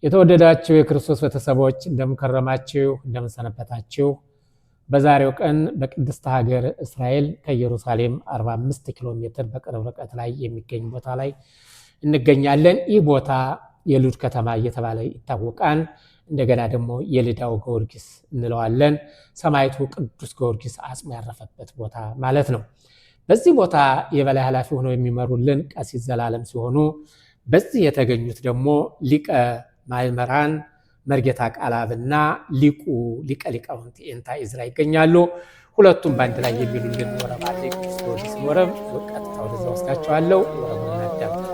የተወደዳችሁ የክርስቶስ ቤተሰቦች፣ እንደምንከረማችሁ፣ እንደምንሰነበታችሁ። በዛሬው ቀን በቅድስት ሀገር እስራኤል ከኢየሩሳሌም 45 ኪሎ ሜትር በቅርብ ርቀት ላይ የሚገኝ ቦታ ላይ እንገኛለን። ይህ ቦታ የሉድ ከተማ እየተባለ ይታወቃል። እንደገና ደግሞ የልዳው ጊዮርጊስ እንለዋለን። ሰማዕቱ ቅዱስ ጊዮርጊስ አጽሙ ያረፈበት ቦታ ማለት ነው። በዚህ ቦታ የበላይ ኃላፊ ሆነው የሚመሩልን ቀሲስ ዘላለም ሲሆኑ፣ በዚህ የተገኙት ደግሞ ሊቀ ማእምራን መርጌታ ቃላብና ሊቁ ሊቀ ሊቃውንት ኤንታ ኢዝራ ይገኛሉ። ሁለቱም በአንድ ላይ የሚሉልን ወረብ አለ። የቅዱስ ጊዮርጊስን ወረብ ቀጥታ ወደዛ ወስዳቸዋለሁ። ወረቡን እናዳምጥ።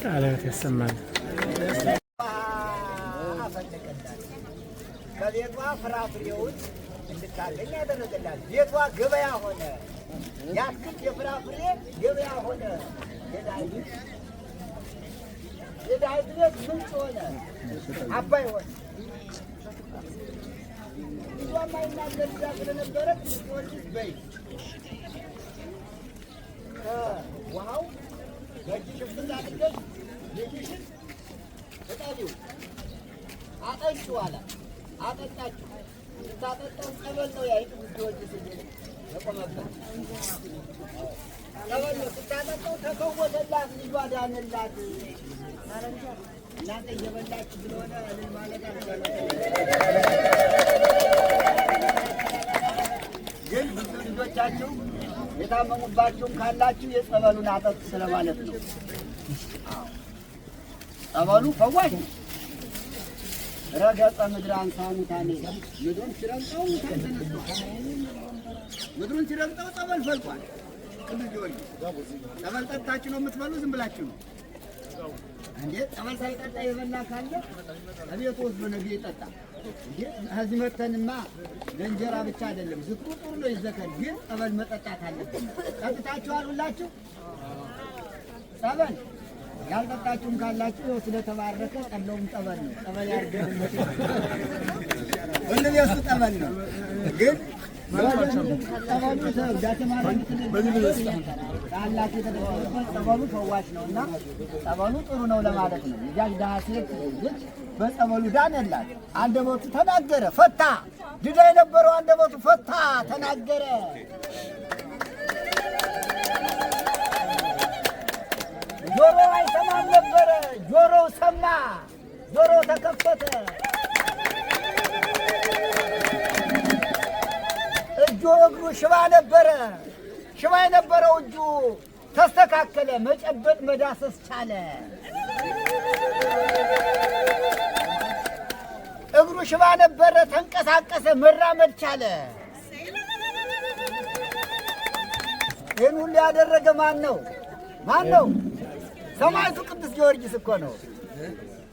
ቃላት ያሰማል። አፈለቀላት፣ ከቤቷ ፍራፍሬውን እንድታገኝ ያደረገላት። ቤቷ ገበያ ሆነ። የአትክልት የፍራፍሬ ገበያ ሆነ። የድሃይቱ ቤት ምንጭ ሆነ፣ አባይ ሆነ። ልጇ የማይናገር ልጇ ስለነበረ ቅዱስ ጊዮርጊስ በይ ከውሃው በእጅሽ እፍስ አድርገሽ ልጅሽን እጠቢው አጠጪው አላት። አጠጣችው። ስታጠጣው ጸበል ነው ያ የቅዱስ ጊዮርጊስ የቆመበት ጸበል ነው። ስታጠጣው ተፈወሰላት፣ ልጇ ዳነላት። እናንተ እየበላችሁ ስለሆነ እልል ማለት ግን ብዙ ልጆቻችሁ የታመሙባችሁም ካላችሁ የጸበሉን አጠጡ ስለማለት ነው። ጸበሉ ፈዋሽ ነው። ረገጸ ምድር አንሳ ሙታኔ ምድሩን ሲረግጠው ሙታን ተነስቷል። ምድሩን ሲረግጠው ጸበል ፈልቋል። ቅዱስ ጊዮርጊስ ጸበል ጠጥታችሁ ነው የምትበሉ? ዝም ብላችሁ ነው እንዴ? ጸበል ሳይጠጣ የበላ ካለ እቤቱ ወስዶ ነገ ይጠጣ። እንዴ እዚህ መተንማ ለእንጀራ ብቻ አይደለም፣ ዝክሩ ጥሩ ነው ይዘከር፣ ግን ጸበል መጠጣት አለብን። ጠጥታችኋል ሁላችሁ ጸበል ያልጠጣችሁም ካላችሁ ይኸው ስለተባረከ ጠላውም ጸበል ነው። ጸበል ያድርገን። ሁሉም የእሱ ጸበል ነው። ግን ጸበሉ ውዳሴ ማርያም የተደረገበት ጸበሉ ፈዋሽ ነው እና ጸበሉ ጥሩ ነው ለማለት ነው። የዚያች ድሀ ሴት ልጅ በጸበሉ ዳነላት። አንደበቱ ተናገረ፣ ፈታ። ድዳ የነበረው አንደበቱ ፈታ፣ ተናገረ። ጆሮ አይሰማም ነበረ፣ ጆሮው ሰማ፣ ጆሮው ተከፈተ። እጁ እግሩ ሽባ ነበረ፣ ሽባ የነበረው እጁ ተስተካከለ፣ መጨበጥ መዳሰስ ቻለ። እግሩ ሽባ ነበረ፣ ተንቀሳቀሰ፣ መራመድ ቻለ። ይህን ሁሉ ያደረገ ማን ነው? ማን ነው? ሰማዕቱ ቅዱስ ጊዮርጊስ እኮ ነው።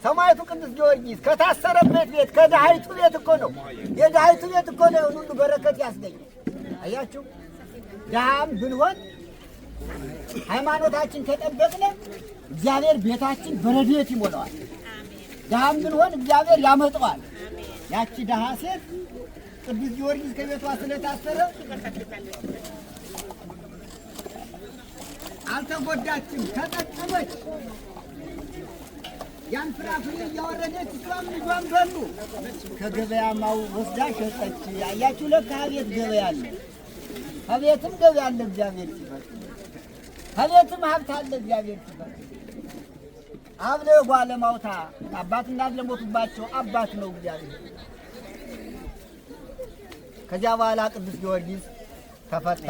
ሰማዕቱ ቅዱስ ጊዮርጊስ ከታሰረበት ቤት ከድሃይቱ ቤት እኮ ነው። የድሃይቱ ቤት እኮ ነው ይህን ሁሉ በረከት ያስገኘ። አያችሁ፣ ድሃም ብንሆን ሃይማኖታችን ከጠበቅነ እግዚአብሔር ቤታችን በረድኤት ይሞላዋል። ድሃም ብንሆን እግዚአብሔር ያመጣዋል። ያቺ ድሃ ሴት ቅዱስ ጊዮርጊስ ከቤቷ ስለታሰረ አልተጎዳችም፣ ተጠቀመች። ያን ፍራፍሬ እያወረደች እሷም ልጇም በሉ። ከገበያማው ወስዳ ሸጠች። አያችሁ፣ ለካ ከቤት ገበያ አለ፣ ከቤትም ገበያ አለ። እግዚአብሔር ሲፈቅድ ከቤትም ሀብት አለ። እግዚአብሔር ሲፈቅድ አብ ለጓለ ማውታ አባት እናት ለሞቱባቸው አባት ነው እግዚአብሔር። ከዚያ በኋላ ቅዱስ ጊዮርጊስ ተፈታ።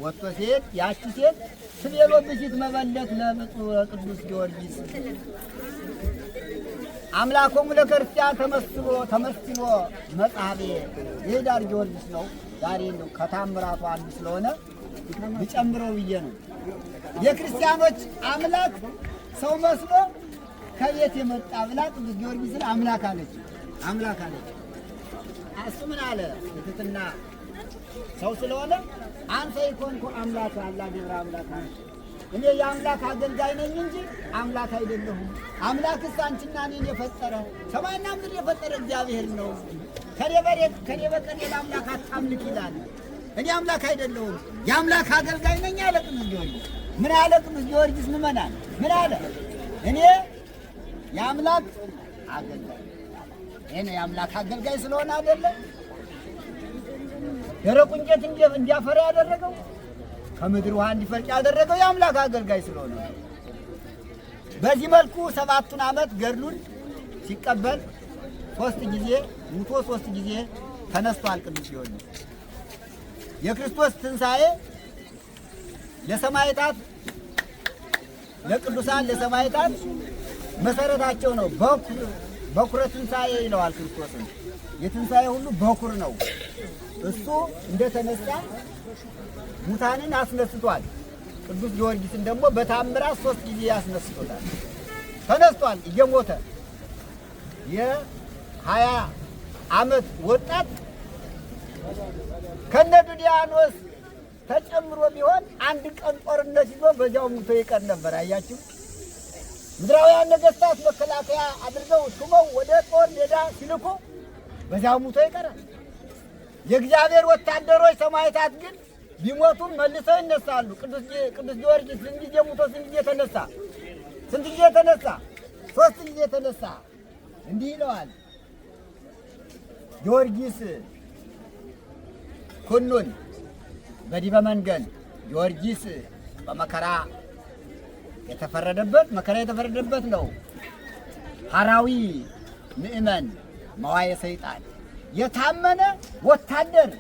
ወጥቶ ሲሄድ ያቺ ሴት ትቤሎ ብእሲት መበለት ለብፁዕ ቅዱስ ጊዮርጊስ አምላኮሙ ለክርስቲያን ተመስሎ መጽሐፌ የኅዳር ጊዮርጊስ ነው። ዛሬ ነው ከታምራቱ አንዱ ስለሆነ ብጨምረው ብዬ ነው። የክርስቲያኖች አምላክ ሰው መስሎ ከቤት የመጣ ብላ ቅዱስ ጊዮርጊስን አምላክ አለች፣ አምላክ አለች። እሱ ምን አለ? የትትና ሰው ስለሆነ አንተ ኢኮንኩ አምላክ አላ ግብረ አምላክ፣ እኔ የአምላክ አገልጋይ ነኝ እንጂ አምላክ አይደለሁም። አምላክስ አንቺና እኔን የፈጠረ ሰማይና ምድር የፈጠረ እግዚአብሔር ነው። ከኔ በቀር ሌላ አምላክ አታምልክ ይላል። እኔ አምላክ አይደለሁም የአምላክ አገልጋይ ነኝ አለ ቅዱስ ጊዮርጊስ። ምን አለ ቅዱስ ጊዮርጊስ? ምእመናን ምን አለ? እኔ የአምላክ አገልጋይ እኔ የአምላክ አገልጋይ ስለሆነ አይደለም ደረቁ እንጨት እንዲያፈራ ያደረገው ከምድር ውሃ እንዲፈልቅ ያደረገው የአምላክ አገልጋይ ስለሆነ። በዚህ መልኩ 7ቱን ዓመት ገድሉን ሲቀበል 3 ጊዜ ሙቶ 3 ጊዜ ተነስቷል ቅዱስ ጊዮርጊስ። የክርስቶስ ትንሣኤ ለሰማዕታት ለቅዱሳን ለሰማዕታት መሰረታቸው ነው። በኩረ ትንሣኤ ይለዋል ክርስቶስን። የትንሣኤ ሁሉ በኩር ነው። እሱ እንደተነሳ ሙታንን አስነስቷል። ቅዱስ ጊዮርጊስን ደግሞ በታምራት 3 ጊዜ አስነስቶታል። ተነስቷል እየሞተ የ20 ዓመት ወጣት ከነ ዱዲያኖስ ተጨምሮ ቢሆን አንድ ቀን ጦርነት ይዞ በዚያው ሙቶ ይቀር ነበር። አያችሁ፣ ምድራውያን ነገስታት መከላከያ አድርገው ሹመው ወደ ጦር ሜዳ ሲልኩ በዚያው ሙቶ ይቀራል። የእግዚአብሔር ወታደሮች ሰማዕታት ግን ቢሞቱም መልሰው ይነሳሉ። ቅዱስ ጊዮርጊስ ስንት ጊዜ ሙቶ ስንት ጊዜ ተነሳ? ስንት ጊዜ ተነሳ? 3 ጊዜ ተነሳ። እንዲህ ይለዋል ጊዮርጊስ ኩኑን በዲበ መንገን፣ ጊዮርጊስ በመከራ የተፈረደበት መከራ የተፈረደበት ነው። ሐራዊ ምእመን መዋየ ሰይጣን፣ የታመነ ወታደር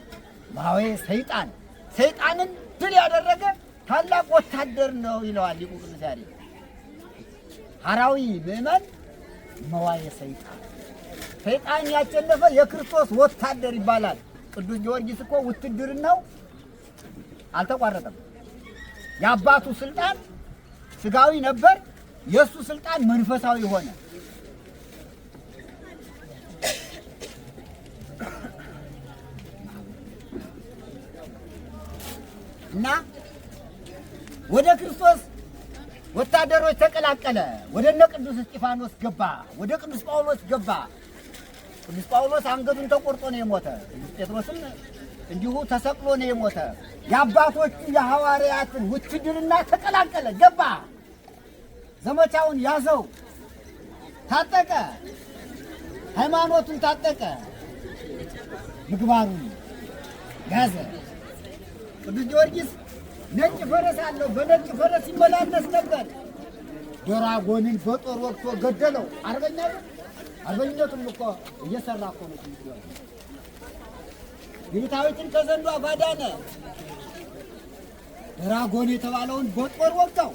መዋየ ሰይጣን፣ ሰይጣንን ድል ያደረገ ታላቅ ወታደር ነው ይለዋል ሊቁ ቅዱስ ያሬድ። ሐራዊ ምእመን መዋየ ሰይጣን፣ ሰይጣን ያሸነፈ የክርስቶስ ወታደር ይባላል። ቅዱስ ጊዮርጊስ እኮ ውትድርናው አልተቋረጠም። የአባቱ ስልጣን ስጋዊ ነበር፣ የእሱ ስልጣን መንፈሳዊ ሆነ። እና ወደ ክርስቶስ ወታደሮች ተቀላቀለ። ወደ እነ ቅዱስ እስጢፋኖስ ገባ። ወደ ቅዱስ ጳውሎስ ገባ። ቅዱስ ጳውሎስ አንገቱን ተቆርጦ ነው የሞተ። ቅዱስ ጴጥሮስም እንዲሁ ተሰቅሎ ነው የሞተ። የአባቶቹ የሐዋርያትን ውትድርና ተቀላቀለ፣ ገባ። ዘመቻውን ያዘው፣ ታጠቀ፣ ሃይማኖቱን ታጠቀ፣ ምግባሩን ያዘ። ቅዱስ ጊዮርጊስ ነጭ ፈረስ አለው። በነጭ ፈረስ ይመላለስ ነበር። ደራጎንን በጦር ወቅቶ ገደለው። አርበኛ አርበኝነቱም እኮ እየሰራ እኮ ነው። ቅዱስ ጊዮርጊስ ቢሩታዊትን ከዘንዶ አፍ አዳነ። ደራጎን የተባለውን በጦር ወቅተው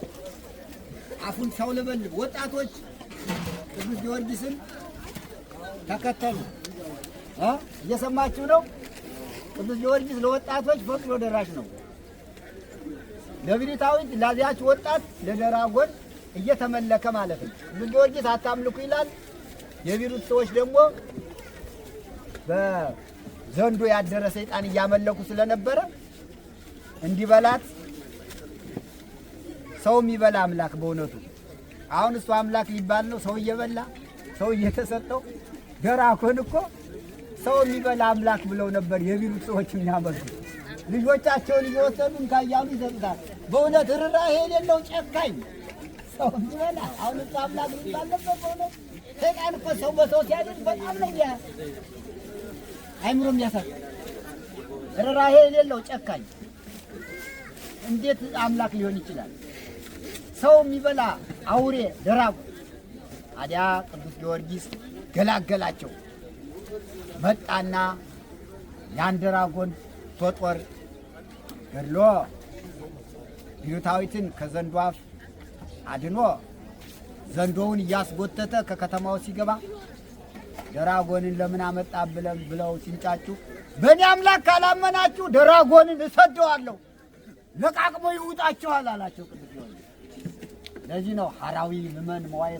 አፉን ሲያውለበልብ ወጣቶች ቅዱስ ጊዮርጊስን ተከተሉ። እየሰማችሁ ነው። ቅዱስ ጊዮርጊስ ለወጣቶች ፈጥኖ ደራሽ ነው። ለቢሪታዊት ላዚያች ወጣት ለደራጎን እየተመለከ ማለት ነው። ቅዱስ ጊዮርጊስ አታምልኩ ይላል። የቢሩት ሰዎች ደግሞ በዘንዶ ያደረ ሰይጣን እያመለኩ ስለነበረ እንዲበላት ሰው የሚበላ አምላክ በእውነቱ አሁን እሱ አምላክ ሊባል ነው። ሰው እየበላ ሰው እየተሰጠው ደራጎን እኮ ሰው የሚበላ አምላክ ብለው ነበር የቢሩት ሰዎች የሚያመልኩ። ልጆቻቸውን እየወሰዱ እንካ እያሉ ይሰጡታል። በእውነት ርኅራኄ የሌለው ጨካኝ ሰው የሚበላ አሁን እሱ አምላክ ሊባል ነበር። በእውነት ሰይጣን እኮ ሰው በሰው ሲያድር በጣም ነው አይምሮ የሚያሳጣ። ርኅራኄ የሌለው ጨካኝ እንዴት አምላክ ሊሆን ይችላል? ሰው የሚበላ አውሬ ደራጎን። ታዲያ ቅዱስ ጊዮርጊስ ገላገላቸው። መጣና ያን ደራጎን በጦር ገድሎ ቢሩታዊትን ከዘንዶ አፍ አድኖ ዘንዶውን እያስጎተተ ከከተማው ሲገባ ደራጎንን ለምን አመጣ ብለው ሲንጫጩ በእኔ አምላክ ካላመናችሁ ደራጎንን እሰደዋለሁ ለቃቅሞ ይውጣችኋል አላቸው ቅዱስ ጊዮርጊስ። ለዚህ ነው ሐራዊ ምእመን መዋየ